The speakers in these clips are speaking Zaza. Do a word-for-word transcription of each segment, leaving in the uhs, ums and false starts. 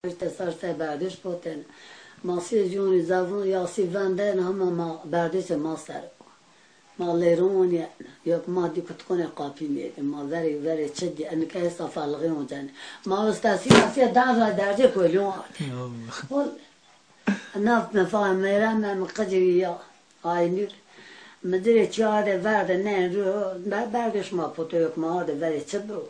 Îşte sar ser berdêş potên. Ma sê zîyonî zevon ya sî vendên hema ma berdêşê ma ser. Ma lêron ya, yok ma dî kutkonê qapî nêdî. Ma verê verê çi dî, enika esta felixê oncenê. Ma esta sî ya sî dan ra dercê kolyon ardê. Ol, naf me fa mêra me mi qicî ya. Aynur. Mi ci rê çî ardê verde neyên ru, be-, berdêş ma potoyok ma ardê verê çi biro.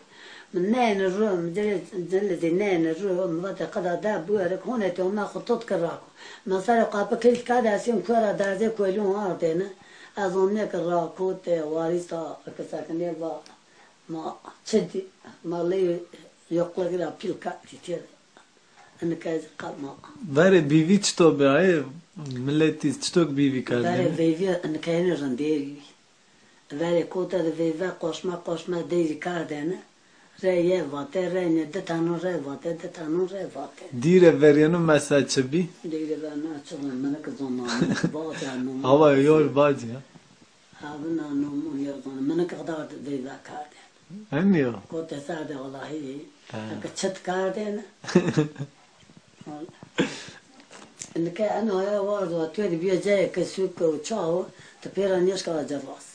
Mi neyên ru, mi ci rê cilidî neyên ru, mi vatê qida de buyerek honê tê ome xo tot ki rako. Mi serê qapı kilit kerde, ez şin kuera derzê kuelyon ardêne. Ez omnê ki rako tê warîsa ki sekinê va ma çi dî, ma lê yokligi ra pîl kerdî têde. Nika ez qal ma. Verê bîvî çito bi ayê? Miletî çitok bîvî kerdêne? Verê veyvî nika yenê rindêrî. Verê kota de veyve qoşme qoşme deyrî kerdêne. Rey ye vate, rey ne di tanon rey vate, di tanon rey vate. Dîre verêno mesela çi bî? Dîre verna çi bî, minik zonano, vate no. Hava yor vacî ya. Abi na nomun ya zon, minik qidar veyve kerdêne. Hemî yo. Kote sade Allahî. Ha. Eke çit kardêne. Nika eno aya wardo, tu de bîya cayê ke sûk û çaw, tu pêra nêşka ra ci rast.